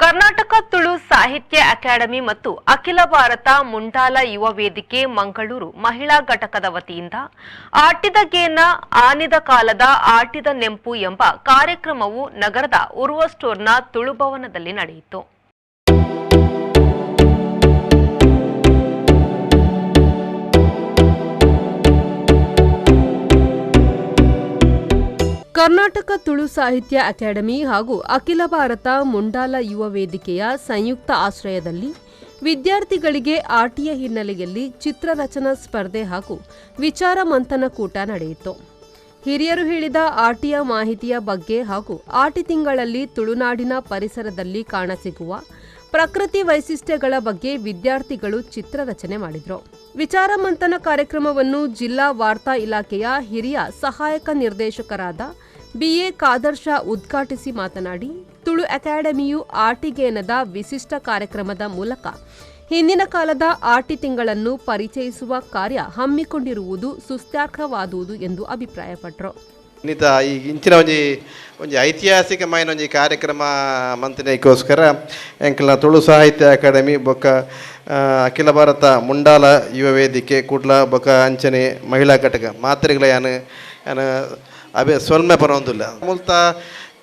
ಕರ್ನಾಟಕ ತುಳು ಸಾಹಿತ್ಯ ಅಕಾಡೆಮಿ ಮತ್ತು ಅಖಿಲ ಭಾರತ ಮುಂಡಾಲ ಯುವ ವೇದಿಕೆ ಮಂಗಳೂರು ಮಹಿಳಾ ಘಟಕದ ವತಿಯಿಂದ ಆಟಿದ ಗೇನ ಆನಿದ ಕಾಲದ ಆಟಿದ ನೆಂಪು ಎಂಬ ಕಾರ್ಯಕ್ರಮವು ನಗರದ ಉರ್ವ ಸ್ಟೋರ್ನ ತುಳುಭವನದಲ್ಲಿ ನಡೆಯಿತು. ಕರ್ನಾಟಕ ತುಳು ಸಾಹಿತ್ಯ ಅಕಾಡೆಮಿ ಹಾಗೂ ಅಖಿಲ ಭಾರತ ಮುಂಡಾಲ ಯುವ ವೇದಿಕೆಯ ಸಂಯುಕ್ತ ಆಶ್ರಯದಲ್ಲಿ ವಿದ್ಯಾರ್ಥಿಗಳಿಗೆ ಆಟಿಯ ಹಿನ್ನೆಲೆಯಲ್ಲಿ ಚಿತ್ರರಚನಾ ಸ್ಪರ್ಧೆ ಹಾಗೂ ವಿಚಾರ ಮಂಥನ ಕೂಟ ನಡೆಯಿತು. ಹಿರಿಯರು ಹೇಳಿದ ಆಟಿಯ ಮಾಹಿತಿಯ ಬಗ್ಗೆ ಹಾಗೂ ಆಟಿ ತಿಂಗಳಲ್ಲಿ ತುಳುನಾಡಿನ ಪರಿಸರದಲ್ಲಿ ಕಾಣಸಿಗುವ ಪ್ರಕೃತಿ ವೈಶಿಷ್ಟ್ಯಗಳ ಬಗ್ಗೆ ವಿದ್ಯಾರ್ಥಿಗಳು ಚಿತ್ರರಚನೆ ಮಾಡಿದರು. ವಿಚಾರ ಮಂಥನ ಕಾರ್ಯಕ್ರಮವನ್ನು ಜಿಲ್ಲಾ ವಾರ್ತಾ ಇಲಾಖೆಯ ಹಿರಿಯ ಸಹಾಯಕ ನಿರ್ದೇಶಕರಾದ ಬಿಎ ಖಾದರ್ ಶಾ ಉದ್ಘಾಟಿಸಿ ಮಾತನಾಡಿ, ತುಳು ಅಕಾಡೆಮಿಯು ಆಟಿಗೇನದ ವಿಶಿಷ್ಟ ಕಾರ್ಯಕ್ರಮದ ಮೂಲಕ ಹಿಂದಿನ ಕಾಲದ ಆಟಿ ತಿಂಗಳನ್ನು ಪರಿಚಯಿಸುವ ಕಾರ್ಯ ಹಮ್ಮಿಕೊಂಡಿರುವುದು ಸುಸ್ತ್ಯಾರ್ಹವಾದುದು ಎಂದು ಅಭಿಪ್ರಾಯಪಟ್ಟರು. ಇನ್ನಿತ ಈ ಇಂಚಿನ ಒಂಜಿ ಒಂಜಿ ಐತಿಹಾಸಿಕ ಮಾಯಿನ ಒಂಜಿ ಕಾರ್ಯಕ್ರಮ ಮಂತಿನಕ್ಕೋಸ್ಕರ ಎಂಕಲ್ನ ತುಳು ಸಾಹಿತ್ಯ ಅಕಾಡೆಮಿ ಬೊಕ್ಕ ಅಖಿಲ ಭಾರತ ಮುಂಡಾಲ ಯುವ ವೇದಿಕೆ ಕುಡ್ಲ ಬೊಕ್ಕ ಅಂಚನೆ ಮಹಿಳಾ ಘಟಕ ಮಾತ್ರೆಗಳ ಯಾನ್ ಯಾನ್ ಅಬೆ ಸೊಲ್ಮೆ ಪರೊಂದುಲ್ಲ. ಮುಲ್ತ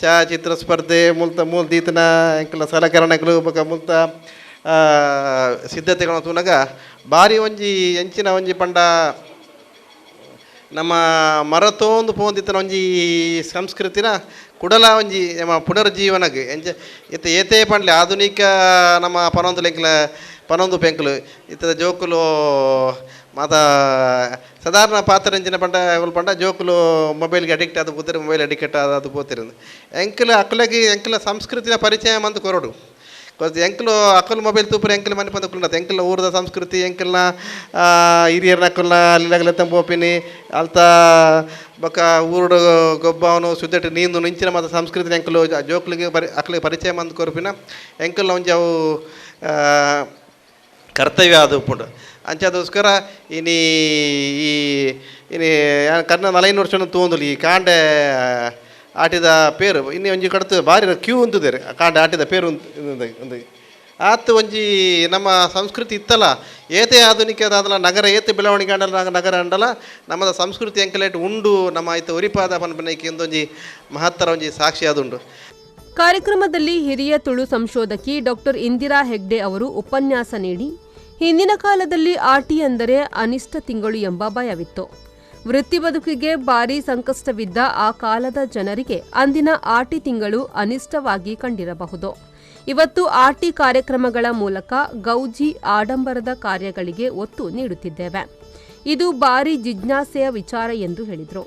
ಛಾಯಾಚಿತ್ರ ಸ್ಪರ್ಧೆ ಮುಲ್ತ ಮೂಲ ದೀತನ ಎಂಕಲ್ನ ಸಲಕರಣೆಗಳು ಬೊಕ್ಕ ಮುಲ್ತ ಸಿದ್ಧತೆಗಳನ್ನು ತೂನಗ ಬಾರಿ ಒಂಜಿ ಎಂಚಿನ ಒಂಜಿ ಪಂಡ ನಮ್ಮ ಮರತೋಂದು ಪೋಂದಿತ್ತನ ಒಂಜಿ ಸಂಸ್ಕೃತಿನ ಕುಡಲ ಒಂಜಿ ನಮ್ಮ ಪುನರ್ಜೀವನಗ್ ಎಂಚ ಇತ್ತ ಏತೇ ಪಂಡ್ಲೆ ಆಧುನಿಕ ನಮ್ಮ ಪನೊಂದು ಲೆಂಕ್ಲ ಪನೊಂದು ಪೆಂಕ್ಲು ಇತ್ತದ ಜೋಕುಲು ಮಾತ ಸಾಧಾರಣ ಪಾತ್ರ ಎಂಚಿನ ಪಂಡ ಅವ್ಲು ಪಂಡ ಜೋಕುಲು ಮೊಬೈಲ್ಗೆ ಅಡಿಕ್ಟ್ ಆದ್ ಪೋತೆರ್, ಮೊಬೈಲ್ ಅಡಿಕ್ಟ್ ಆದ್ ಪೋತೆರ್. ಎಂಕ್ಲ ಅಕ್ಲೆಗ್ ಎಂಕ್ಲ ಸಂಸ್ಕೃತಿನ ಪರಿಚಯ ಮಂತ್ ಕೊರೊಡು. ಎಂಕ್ಲು ಅಕುಲು ಮೊಬೈಲ್ ತೂಪುರ ಎಂಕ್ಲು ಮನೆ ಪಂದ ಎಂಕ್ಲ ಊರದ ಸಂಸ್ಕೃತಿ ಎಂಕಲ್ನ ಹಿರಿಯರ್ನ ಅಕುಲ್ನ ಅಲ್ಲಿಲಗಲೆತ್ತ ಪೋಪಿನಿ ಅಲ್ತ ಬೊಕ್ಕ ಊರುಡು ಗೊಬ್ಬವನು ಸುದ್ದೆಟ್ ನೀಂದು ಇಂಚಿನ ಮಾತ ಸಂಸ್ಕೃತಿ ಎಂಕುಲು ಜೋಕ್ಲಿಗೆ ಪರಿ ಅಕ್ಲಿಗೆ ಪರಿಚಯ ಮಂತ್ ಕೊರ್ಪಿನ ಎಂಕಲ್ನ ಒಂಜಿ ಅವು ಕರ್ತವ್ಯ ಅದು ಉಪ್ಪುಂಡು. ಅಂಚಾದೋಸ್ಕರ ಇನಿ ಈ ಇನಿ ಕರ್ನ 4-5 ವರ್ಷ ತೂವೊಂದುಲ್ಲ ಈ ಕಾಂಡೆ ಆಟಿದ ಪೇರು ಇನ್ನಿ ಒಂಜಿ ಕಡತು ಬಾರಿ ಕ್ಯೂ ಉಂತುದೇರು ಕಾಂಡೆ ಆಟಿದ ಪೇರು ಉಂದು ಆತ್ ಒಂಜಿ ನಮ್ಮ ಸಂಸ್ಕೃತಿ ಇತ್ತಲ್ಲ ಏತೇ ಆಧುನಿಕದಾದಲ ನಗರ ಏತೆ ಬೆಳವಣಿಗೆ ಅಂಡಲ ನಗರ ಅಂಡಲ ನಮ್ಮದ ಸಂಸ್ಕೃತಿ ಎಂಕಲೇಟ್ ಉಂಡು ನಮ್ಮ ಐತ ಒರಿಪಾದ ಪನ್ಪನೈಕೆ ಒಂದೊಂಜಿ ಮಹತ್ತರ ಒಂಜಿ ಸಾಕ್ಷಿ ಆದುಂಡು. ಕಾರ್ಯಕ್ರಮದಲ್ಲಿ ಹಿರಿಯ ತುಳು ಸಂಶೋಧಕಿ ಡಾಕ್ಟರ್ ಇಂದಿರಾ ಹೆಗ್ಡೆ ಅವರು ಉಪನ್ಯಾಸ ನೀಡಿ, ಹಿಂದಿನ ಕಾಲದಲ್ಲಿ ಆಟಿ ಅಂದರೆ ಅನಿಷ್ಟ ತಿಂಗಳು ಎಂಬ ಭಯವಿತ್ತು. ವೃತ್ತಿ ಬದುಕಿಗೆ ಭಾರೀ ಸಂಕಷ್ಟವಿದ್ದ ಆ ಕಾಲದ ಜನರಿಗೆ ಅಂದಿನ ಆಟಿ ತಿಂಗಳು ಅನಿಷ್ಟವಾಗಿ ಕಂಡಿರಬಹುದು. ಇವತ್ತು ಆಟಿ ಕಾರ್ಯಕ್ರಮಗಳ ಮೂಲಕ ಗೌಜಿ ಆಡಂಬರದ ಕಾರ್ಯಗಳಿಗೆ ಒತ್ತು ನೀಡುತ್ತಿದ್ದೇವೆ. ಇದು ಭಾರೀ ಜಿಜ್ಞಾಸೆಯ ವಿಚಾರ ಎಂದು ಹೇಳಿದರು.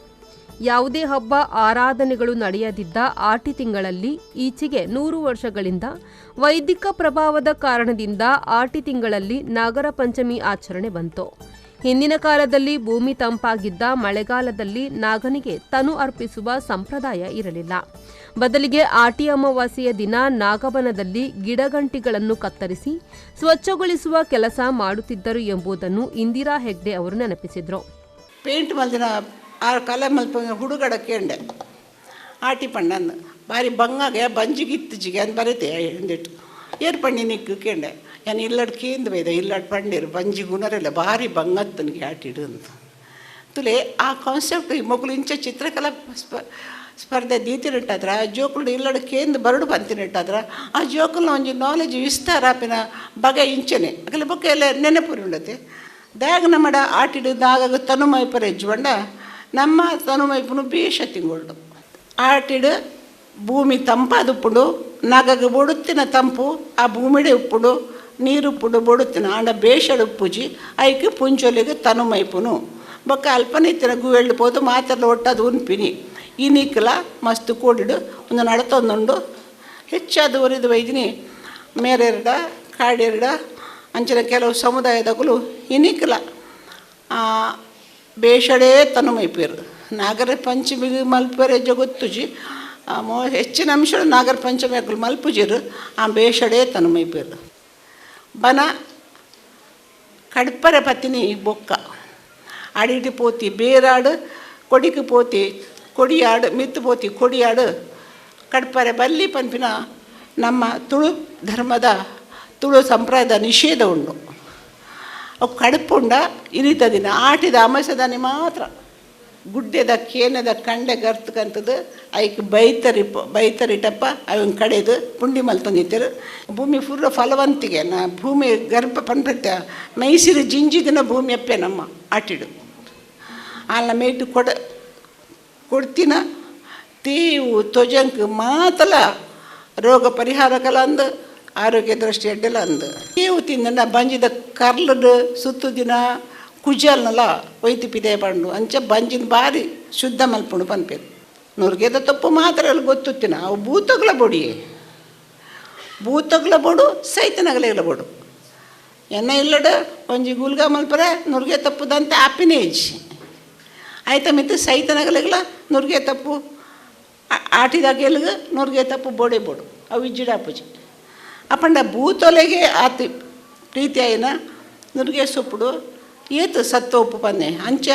ಯಾವುದೇ ಹಬ್ಬ ಆರಾಧನೆಗಳು ನಡೆಯದಿದ್ದ ಆಟಿ ತಿಂಗಳಲ್ಲಿ ಈಚೆಗೆ 100 ವರ್ಷಗಳಿಂದ ವೈದಿಕ ಪ್ರಭಾವದ ಕಾರಣದಿಂದ ಆಟಿ ತಿಂಗಳಲ್ಲಿ ನಾಗರ ಪಂಚಮಿ ಆಚರಣೆ ಬಂತು. ಹಿಂದಿನ ಕಾಲದಲ್ಲಿ ಭೂಮಿ ತಂಪಾಗಿದ್ದ ಮಳೆಗಾಲದಲ್ಲಿ ನಾಗನಿಗೆ ತನು ಅರ್ಪಿಸುವ ಸಂಪ್ರದಾಯ ಇರಲಿಲ್ಲ. ಬದಲಿಗೆ ಆಟಿ ಅಮಾವಾಸ್ಯೆಯ ದಿನ ನಾಗಬನದಲ್ಲಿ ಗಿಡಗಂಟಿಗಳನ್ನು ಕತ್ತರಿಸಿ ಸ್ವಚ್ಛಗೊಳಿಸುವ ಕೆಲಸ ಮಾಡುತ್ತಿದ್ದರು ಎಂಬುದನ್ನು ಇಂದಿರಾ ಹೆಗ್ಡೆ ಅವರು ನೆನಪಿಸಿದರು. ಪೇಂಟ್ ಮಲ್ದಿನ ಆ ಕಲೆ ಮಲ್ಪ ಹುಡುಗಡ ಕೇಂಡೆ ಆಟಿ ಪಣ್ಣನ್ನು ಬಾರಿ ಬಂಗಾಗೆ ಬಂಜಿಗಿತ್ತಿಜಿಗೆ ಅಂತ ಬರೀತೆ ಎಂದಿಟ್ಟು ಏರ್ ಪಣ್ಣಿ ನಿಕ್ಕು ಕೇಂಡೆ ನಾನು ಇಲ್ಲಡ್ ಕೇಂದ್ ಬೈದ ಇಲ್ಲಡ್ ಪಂಡೇರು ಬಂಜಿ ಗುಣರೆಲ್ಲ ಭಾರಿ ಬಂಗತ್ತನಿಗೆ ಆಟಿಡು ಅಂತ ತುಲೆ ಆ ಕಾನ್ಸೆಪ್ಟ್ ಈ ಮಗಳು ಇಂಚ ಚಿತ್ರಕಲಾ ಸ್ಪರ್ಧೆ ದೀತಿನಿಟ್ಟಾದ್ರ ಆ ಜೋಕುಲು ಇಲ್ಲಡ್ ಕೇಂದ್ ಬರಡು ಬಂತಿನಿಟ್ಟಾದ್ರ ಆ ಜೋಕುಲ್ನ ಒಂಜಿ ನಾಲೆಜ್ ವಿಸ್ತಾರ ಆಪಿನ ಬಗೆ ಇಂಚನೆ ಅಗಲ ಬೊಕ್ಕ ಎಲ್ಲ ನೆನಪುರಿ ಉಂಡತೆ ದಾಗ ನಮ್ಮಡ ಆಟಿಡು ದಾಗ ತನುಮೈಪರ ಹೆಜ್ಜುವಂಡ ನಮ್ಮ ತನುಮೈಪುನು ಬೇಷ ತಿಂಗೊಳ್ಳು ಆಟಿಡು ಭೂಮಿ ತಂಪಾದುಪ್ಪುಡು ನಗಗ ಬೊಡುತ್ತಿನ ತಂಪು ಆ ಭೂಮಿಡೆ ಉಪ್ಪುಡು ನೀರುಪ್ಪುಡು ಬೊಡುತ್ತಿನ ಆಂಡ ಬೇಷಡು ಉಪ್ಪುಜಿ ಐಕ್ ಪುಂಚೊಲಿಗೆ ತನುಮೈಪುನು ಬೊಕ್ಕ ಅಲ್ಪನಿತ್ತಿನ ಗುವೆಳ್ಳು ಪೋದು ಮಾತ್ರ ಒಟ್ಟದು ಉನ್ಪಿನಿ ಈ ನೀಕಲ ಮಸ್ತ್ ಕೂಡಿಡು ಒಂದು ನಡತೊಂದುಂಡು ಹೆಚ್ಚಾದ ಒರಿದು ವೈದಿನಿ ಮೇರೆರಡ ಕಾಡೆರಡ ಅಂಚಿನ ಕೆಲವು ಸಮುದಾಯದಗಳು ಇನಿಕಲ ಬೇಷಡೇ ತನುಮೈಪೇರು ನಾಗರ ಪಂಚಮಿಗೆ ಮಲ್ಪರೆ ಜಗೊತ್ತುಜಿ ಹೆಚ್ಚಿನ ಅಂಶ ನಾಗರ ಪಂಚಮಿ ಅಕುಲು ಮಲ್ಪುಜಿರು ಆ ಬೇಷಡೇ ತನುಮೈಪೇರು ಬನ ಕಡ್ಪರ ಪತ್ತಿನಿ ಬೊಕ್ಕ ಅಡಿಟಿ ಪೋತಿ ಬೇರಾಡು ಕೊಡಿக்கு ಪೋತಿ ಕೊಡಿಯಾಡು ಮಿತ್ತು ಪೋತಿ ಕೊಡಿಯಾಡು ಕಡ್ಪರೆ ಬಲ್ಲಿ ಪನ್ಪಿನ ನಮ್ಮ ತುಳು ಧರ್ಮದ ತುಳು ಸಂಪ್ರದಾಯದ ನಿಷೇಧ ಉಂಡು. ಅವು ಕಡುಪುಂಡ ಇರಿತ ದಿನ ಆಟಿದ ಅಮಾಸೆದಾನಿ ಮಾತ್ರ ಗುಡ್ಡೆದ ಕೇನದ ಕಂಡೆ ಗರ್ತಕಂಥದ್ದು ಐಕ್ ಬೈತರಿಟಪ್ಪ ಅವನ್ ಕಡೆದು ಪುಂಡಿ ಮಲ್ತೊಂದಿತ್ತರು. ಭೂಮಿ ಪೂರ್ವ ಫಲವಂತಿಗೆ ನಾ ಭೂಮಿ ಗರ್ಭ ಪನ್ಪೆತ್ತ ಮೈಸೂರು ಜಿಂಜಿದಿನ ಭೂಮಿ ಅಪ್ಪೆ ನಮ್ಮ ಆಟಿಡು ಆಲ್ನ ಮೇಟು ಕೊಡ್ತಿನ ತೀವು ತೊಜಂಕ್ ಮಾತಲ ರೋಗ ಪರಿಹಾರಕಲ ಅಂದು ಆರೋಗ್ಯ ದೃಷ್ಟಿ ಅಡ್ಡಲ ಅಂದು ತೀವು ತಿಂದ ಬಂಜಿದ ಕರ್ಲಡು ಸುತ್ತು ದಿನ ಕುಜಲ್ನಲ ಒಯ್ತು ಪಿದೆ ಪಂಡು ಅಂಚ ಬಂಜಿನ ಬಾರಿ ಶುದ್ಧ ಮಲ್ಪುಂಡು ಪನ್ಪೇರು. ನುರ್ಗೆದ ತಪ್ಪು ಮಾತ್ರ ಅಲ್ಲಿ ಗೊತ್ತುತ್ತಿನ ಅವು ಭೂತಗಳ ಬೊಡಿಯೇ ಭೂತಗಳ ಬೋಡು ಸೈತನಗಲೆಗಳ ಬೋಡು ಎನ್ನ ಇಲ್ಲಡ ಒಂಜಿ ಗುಲ್ಗ ಮಲ್ಪರೆ ನುರ್ಗೆ ತಪ್ಪುದಂತ ಆಪಿನೇ ಇಜ್ಜಿ ಆಯ್ತ ಮಿತ್ತು ಸೈತನಗಲೆಗಳ ನುರ್ಗೆ ತಪ್ಪು ಆಟಿದಾಗ ಎಲ್ಗ ನುರ್ಗೆ ತಪ್ಪು ಬೋಡೆ ಬೋಡು ಅವು ಇಜ್ಜಿಡಾಪುಜಿ ಅಪ್ಪಂಡ ಭೂತೊಲೆಗೆ ಆತಿ ಪ್ರೀತಿ ಆಯ್ನ ನುರ್ಗೆ ಸೊಪ್ಪುಡು ಏತು ಸತ್ತೋಪು ಪನ್ನೆ ಅಂಚ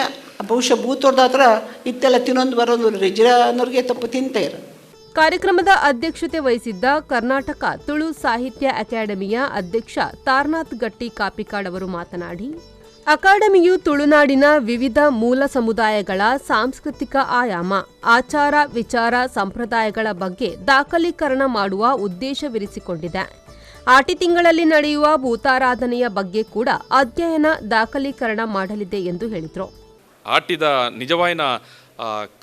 ಬಹುಶಃ ಭೂತೋರ್ದ ಹತ್ರ ಇತ್ತೆಲ್ಲ ತಿನ್ನೊಂದು ಬರೋದು ರಿಜಿರ ನುರ್ಗೆ ತಪ್ಪು ತಿಂತೇರು. ಕಾರ್ಯಕ್ರಮದ ಅಧ್ಯಕ್ಷತೆ ವಹಿಸಿದ್ದ ಕರ್ನಾಟಕ ತುಳು ಸಾಹಿತ್ಯ ಅಕಾಡೆಮಿಯ ಅಧ್ಯಕ್ಷ ತಾರನಾಥ್ ಗಟ್ಟಿ ಕಾಪಿಕಾಡ್ ಅವರು ಮಾತನಾಡಿ, ಅಕಾಡೆಮಿಯು ತುಳುನಾಡಿನ ವಿವಿಧ ಮೂಲ ಸಮುದಾಯಗಳ ಸಾಂಸ್ಕೃತಿಕ ಆಯಾಮ, ಆಚಾರ ವಿಚಾರ ಸಂಪ್ರದಾಯಗಳ ಬಗ್ಗೆ ದಾಖಲೀಕರಣ ಮಾಡುವ ಉದ್ದೇಶವಿರಿಸಿಕೊಂಡಿದೆ. ಆಟಿ ತಿಂಗಳಲ್ಲಿ ನಡೆಯುವ ಭೂತಾರಾಧನೆಯ ಬಗ್ಗೆ ಕೂಡ ಅಧ್ಯಯನ ದಾಖಲೀಕರಣ ಮಾಡಲಿದೆ ಎಂದು ಹೇಳಿದರು. ಆಟಿದ ನಿಜವಾಯಿನ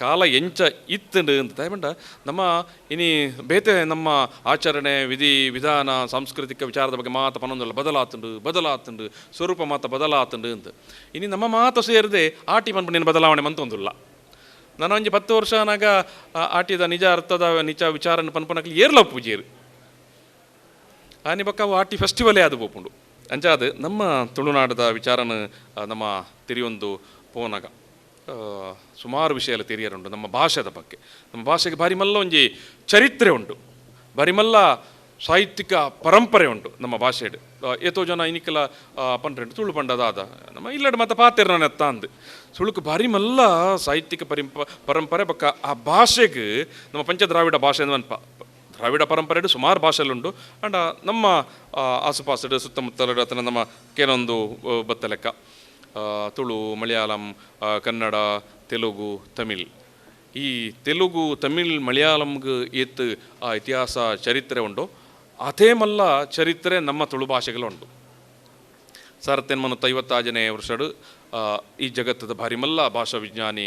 ಕಾಲ ಎಂಚ ಇತ್ತಂಡು ಅಂತ ದಯಮಂಡ ನಮ್ಮ ಇನಿ ಬೇತೆ ನಮ್ಮ ಆಚರಣೆ ವಿಧಿ ವಿಧಾನ ಸಾಂಸ್ಕೃತಿಕ ವಿಚಾರದ ಬಗ್ಗೆ ಮಾತ ಪನ್ನೊಂದಲ್ಲ ಬದಲಾತುಂಡು ಬದಲಾತುಂಡು ಸ್ವರೂಪ ಮಾತ ಬದಲಾತುಂಡು ಅಂತ ಇನಿ ನಮ್ಮ ಮಾತು ಸೇರಿದೆ ಆಟಿ ಪನ್ಪುಂಡಿನ ಬದಲಾವಣೆ ಮಂತೊಂದುಲ್ಲ. ನಾನು ಒಂಜಿ 10 ವರ್ಷ ಆನಾಗ ಆಟಿದ ನಿಜ ಅರ್ಥದ ನಿಜ ವಿಚಾರನ ಪನ್ಪುನಕ್ಲಿ ಏರ್ಲ ಪೂಜೆರು ಆನಿ ಬೊಕ್ಕ ಅವು ಆಟಿ ಫೆಸ್ಟಿವಲೇ ಅದು ಪೋಪುಂಡು. ಅಂಚಾದ ನಮ್ಮ ತುಳುನಾಡದ ವಿಚಾರನ ನಮ್ಮ ತಿರಿಯೊಂದು ಪೋನಾಗ ಸುಮಾರು ವಿಷಯ ಎಲ್ಲ ತೆರಿಯರುಂಟು. ನಮ್ಮ ಭಾಷೆದ ಬಗ್ಗೆ, ನಮ್ಮ ಭಾಷೆಗೆ ಭಾರಿ ಮಲ್ಲ ಒಂಜಿ ಚರಿತ್ರೆ ಉಂಟು, ಭಾರಿ ಮಲ್ಲ ಸಾಹಿತ್ಯಿಕ ಪರಂಪರೆ ಉಂಟು ನಮ್ಮ ಭಾಷೆಡು. ಏತೋ ಜನ ಇನಿಕಲ ಪಂಡ್ರೆಂಟು ತುಳು ಪಂಡದಾದ ನಮ್ಮ ಇಲ್ಲಡ ಮತ್ತು ಪಾತೆರ್ನ ಅಂದು ಸುಳುಕು ಭಾರಿ ಮಲ್ಲ ಸಾಹಿತ್ಯಿಕ ಪರಂಪರೆ ಬಕ್ಕ ಆ ಭಾಷೆಗೆ ನಮ್ಮ ಪಂಚದ್ರಾವಿಡ ಭಾಷೆ ಅನ್ಪ ದ್ರಾವಿಡ ಪರಂಪರೆ ಸುಮಾರು ಭಾಷೆಲುಂಟು. ಅಂಡ ನಮ್ಮ ಆಸುಪಾಸು ಸುತ್ತಮುತ್ತಲ ಅಥವಾ ನಮ್ಮ ಕೆಲವೊಂದು ಬತ್ತ ಲೆಕ್ಕ ತುಳು, ಮಲಯಾಳಂ, ಕನ್ನಡ, ತೆಲುಗು, ತಮಿಳ್. ಈ ತೆಲುಗು, ತಮಿಳ್, ಮಲಯಾಳಂಗೆ ಏತ್ ಆ ಇತಿಹಾಸ ಚರಿತ್ರೆ ಉಂಟು ಅದೇ ಮಲ್ಲ ಚರಿತ್ರೆ ನಮ್ಮ ತುಳು ಭಾಷೆಗಳುಂಟು. 1856ನೇ ವರ್ಷಡು ಈ ಜಗತ್ತದ ಭಾರಿ ಮಲ್ಲ ಭಾಷಾ ವಿಜ್ಞಾನಿ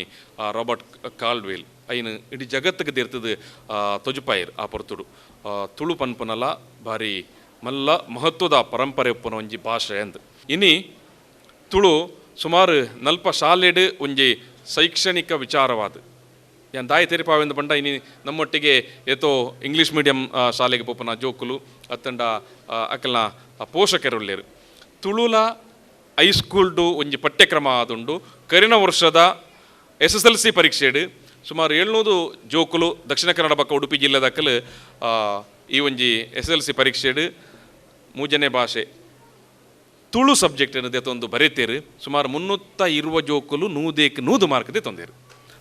ರಾಬರ್ಟ್ ಕಾಲ್ಡ್ವೆಲ್ ಐನು ಇಡೀ ಜಗತ್ತಿಗೆ ದೇರ್ತದ ತೊಜುಪಾಯಿರ್ ಆ ಪೊರ್ತುಡು ತುಳು ಪನ್ಪುನಲ ಭಾರಿ ಮಲ್ಲ ಮಹತ್ವದ ಪರಂಪರೆ ಉಪ್ಪುನ ಒಂಜಿ ಭಾಷೆ ಅಂದ್. ಇನಿ ತುಳು ಸುಮಾರು ನಲ್ಪ ಶಾಲೆಡು ಒಂಜಿ ಶೈಕ್ಷಣಿಕ ವಿಚಾರವಾದ ಯಾನ್ ದಾಯಿ ತೆರಿಪಾವೆಂದು ಪಂಡ ಇನಿ ನಮ್ಮೊಟ್ಟಿಗೆ ಏತೋ ಇಂಗ್ಲೀಷ್ ಮೀಡಿಯಂ ಶಾಲೆಗೆ ಪೋಪುನ ಜೋಕುಲು ಅತ್ತಂಡ ಅಕಲ್ನ ಪೋಷಕರುಲ್ಲೇರು. ತುಳುಲ ಹೈಸ್ಕೂಲ್ಡು ಒಂಜಿ ಪಠ್ಯಕ್ರಮ ಆದುಂಡು. ಕರಿನ ವರ್ಷದ SSLC ಪರೀಕ್ಷೆಡು ಸುಮಾರು 700 ಜೋಕುಲು ದಕ್ಷಿಣ ಕನ್ನಡ ಬಕ್ಕ ಉಡುಪಿ ಜಿಲ್ಲೆದಕ್ಕಲು ಈ ಒಂಜಿ SSLC ಪರೀಕ್ಷೆಡು ಮೂಜನೇ ಭಾಷೆ ತುಳು ಸಬ್ಜೆಕ್ಟ್ ಅನ್ನೋದೇ ಬರೀತೇರು. ಸುಮಾರು 320 ಜೋಕುಲು 100ಕ್ಕೆ 100 ಮಾರ್ಕ್ ತೊಂದೇರು.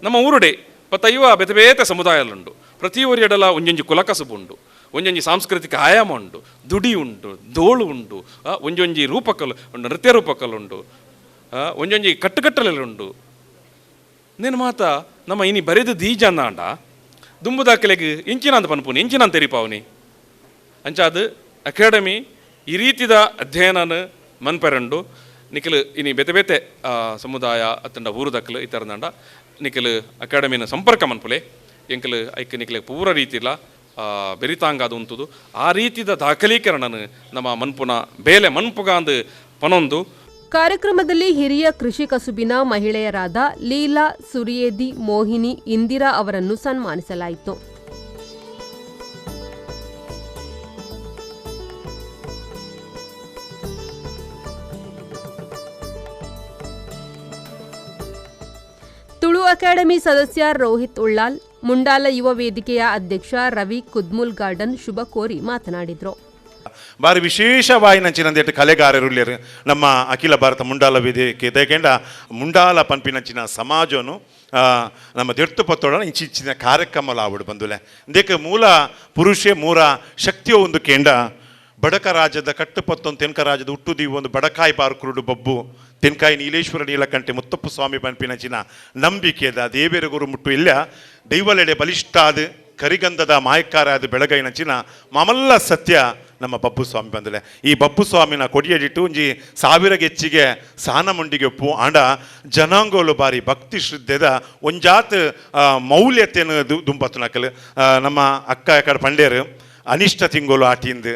ನಮ್ಮ ಊರುಡೆ ಪತ್ತೈವ ಬೇತೆ ಬೇತೆ ಸಮುದಾಯಲುಂಡು, ಪ್ರತಿಯೊರಿ ಎಡಲ ಒಂಜೊಂಜಿ ಕುಲಕಸುಬು ಉಂಡು, ಒಂಜೊಂಜಿ ಸಾಂಸ್ಕೃತಿಕ ಆಯಾಮ ಉಂಡು, ದುಡಿ ಉಂಟು, ದೋಳು ಉಂಟು, ಒಂಜೊಂಜಿ ರೂಪಕಲು ಉಂಡು, ನೃತ್ಯ ರೂಪಕಲುಂಡು, ಒಂಜೊಂಜಿ ಕಟ್ಟುಕಟ್ಟಲೆಲ್ಲುಂಡು. ನೇನು ಮಾತ ನಮ್ಮ ಇನಿ ಬರೆದು ದೀಜಾಂಡ ದುಂಬುದಾಕಲೆಗ್ ಇಂಚಿನಾಂತ ಪನ್ಪುನಿ ಇಂಚಿನಾಂತ ತೆರಿಪಾವನಿ ಅಂಚಾದ ಅಕಾಡೆಮಿ ಈ ರೀತಿದ ಅಧ್ಯಯನನ ಮನ್ಪೆರಂಡು ನಿಖಲು ಇನಿ ಬೇತೆ ಬೇತೆ ಸಮುದಾಯ ಅತ್ತಂಡ ಊರುದಕ್ಕಲು ಈ ಥರದಂಡ ನಿಖಲು ಅಕಾಡೆಮಿನ ಸಂಪರ್ಕ ಮನ್ಪುಲೆ ಎಂಕಲು ಐಕ್ ನಿಖಲೆ ಪೂರ ರೀತಿಲ ಬೆರಿತಾಂಗಾದ ಉಂಟುದು ಆ ರೀತಿದ ದಾಖಲೀಕರಣನ ನಮ್ಮ ಮನ್ಪುನ ಬೇಲೆ ಮನ್ಪುಗಾಂದು ಪನೊಂದು. ಕಾರ್ಯಕ್ರಮದಲ್ಲಿ ಹಿರಿಯ ಕೃಷಿ ಕಸುಬಿನ ಮಹಿಳೆಯರಾದ ಲೀಲಾ, ಸುರಿಯೇದಿ, ಮೋಹಿನಿ, ಇಂದಿರಾ ಅವರನ್ನು ಸನ್ಮಾನಿಸಲಾಯಿತು. ತುಳು ಅಕಾಡೆಮಿ ಸದಸ್ಯ ರೋಹಿತ್ ಉಳ್ಳಾಲ್, ಮುಂಡಾಲ ಯುವ ವೇದಿಕೆಯ ಅಧ್ಯಕ್ಷ ರವಿ ಕುದ್ಮುಲ್ ಗಾರ್ಡನ್ ಶುಭ ಕೋರಿ ಮಾತನಾಡಿದರು. ಬಾರಿ ವಿಶೇಷವಾಯಿನಂಚಿನಂದೇಟ್ ಕಲೆಗಾರರುಲ್ಲೇರು ನಮ್ಮ ಅಖಿಲ ಭಾರತ ಮುಂಡಾಲ ವೇದಿಕೆ ದೇಕೆಂಡ ಮುಂಡಾಲ ಪನ್ಪಿನಂಚಿನ ಸಮಾಜನು ನಮ್ಮ ದೆರ್ತು ಪತ್ತೋಡ ಇಂಚಿಂಚಿನ ಕಾರ್ಯಕ್ರಮ ಆವಡು ಬಂದುಲೆ. ದೇಕ ಮೂಲ ಪುರುಷೆ ಮೂರ ಶಕ್ತಿಯ ಒಂದು ಕೇಂಡ ಬಡಕ ರಾಜ್ಯದ ಕಟ್ಟುಪತ್ತೊಂದು ತೆನ್ಕ ರಾಜ್ಯದ ಹುಟ್ಟುದೀವು ಒಂದು ಬಡಕಾಯಿ ಬಾರ್ಕುರುಡು ಬಬ್ಬು ತೆನ್ಕಾಯಿ ನೀಲೇಶ್ವರ ನೀಲಕಂಠೆ ಮುತ್ತಪ್ಪ ಸ್ವಾಮಿ ಪನ್ಪಿನಂಚಿನ ನಂಬಿಕೆದ ದೇವೇರ ಗುರು ಮುಟ್ಟು ಇಲ್ಲ ದೈವಲೆಡೆ ಬಲಿಷ್ಠ ಆದ ಕರಿಗಂಧದ ಮಾಯಕಾರ ಆದ ಬೆಳಗೈನಂಚಿನ ಮಾಮಲ್ಲ ಸತ್ಯ ನಮ್ಮ ಬಬ್ಬು ಸ್ವಾಮಿ ಬಂದಲೆ. ಈ ಬಬ್ಬು ಸ್ವಾಮಿನ ಕೊಡಿಯಡಿಟ್ಟು ಒಂಜಿ ಸಾವಿರಗೆಚ್ಚಿಗೆ ಸಾನ ಮುಂಡಿಗೆ ಒಪ್ಪು ಆಂಡ ಜನಾಂಗೋಲು ಬಾರಿ ಭಕ್ತಿ ಶ್ರದ್ಧೆದ ಒಂಜಾತ್ ಮೌಲ್ಯತೆಯನ್ನು ದುಂಪತ್ತು ನಕಲು. ನಮ್ಮ ಅಕ್ಕ ಕಡೆ ಪಂಡೇರು ಅನಿಷ್ಟ ತಿಂಗೋಲು ಆಟಿಂದು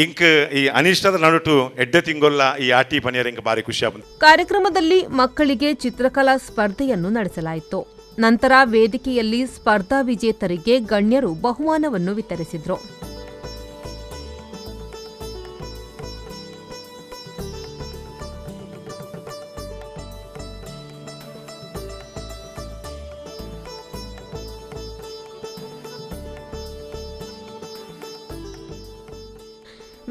ಇಂಕ್ ಈ ಅನಿಷ್ಟದ ನಡುಟು ಎಡ್ಡೆ ತಿಂಗೊಲ್ಲ ಈ ಆಟಿ ಪನಿಯರ್ ಇಂಕ್ ಬಾರಿ ಖುಷಿ ಆಪುಂಡು. ಕಾರ್ಯಕ್ರಮದಲ್ಲಿ ಮಕ್ಕಳಿಗೆ ಚಿತ್ರಕಲಾ ಸ್ಪರ್ಧೆಯನ್ನು ನಡೆಸಲಾಯಿತು. ನಂತರ ವೇದಿಕೆಯಲ್ಲಿ ಸ್ಪರ್ಧಾ ವಿಜೇತರಿಗೆ ಗಣ್ಯರು ಬಹುಮಾನವನ್ನು ವಿತರಿಸಿದರು.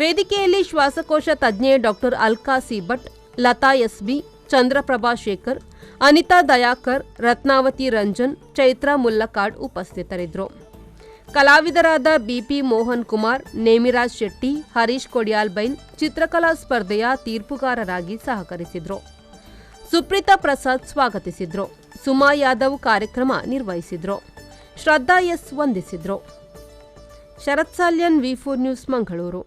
ವೇದಿಕೆಯಲ್ಲಿ ಶ್ವಾಸಕೋಶ ತಜ್ಞೆ doctor Alka C Bhat, Latha SB, Chandraprabha Shekhar, Anitha Dayakar, Ratnavathi Ranjan, Chaitra Mullakad ಉಪಸ್ಥಿತರಿದ್ದರು. ಕಲಾವಿದರಾದ ಬಿಪಿ ಮೋಹನ್ ಕುಮಾರ್, ನೇಮಿರಾಜ್ ಶೆಟ್ಟಿ, ಹರೀಶ್ ಕೊಡಿಯಾಲ್ಬೈಲ್ ಚಿತ್ರಕಲಾ ಸ್ಪರ್ಧೆಯ ತೀರ್ಪುಗಾರರಾಗಿ ಸಹಕರಿಸಿದರು. ಸುಪ್ರೀತಾ ಪ್ರಸಾದ್ ಸ್ವಾಗತಿಸಿದರು. ಸುಮಾ ಯಾದವ್ ಕಾರ್ಯಕ್ರಮ ನಿರ್ವಹಿಸಿದರು. ಶ್ರದ್ಧಾ ಎಸ್ ವಂದಿಸಿದರು. Sharath Salian, V4 news, Mangaluru.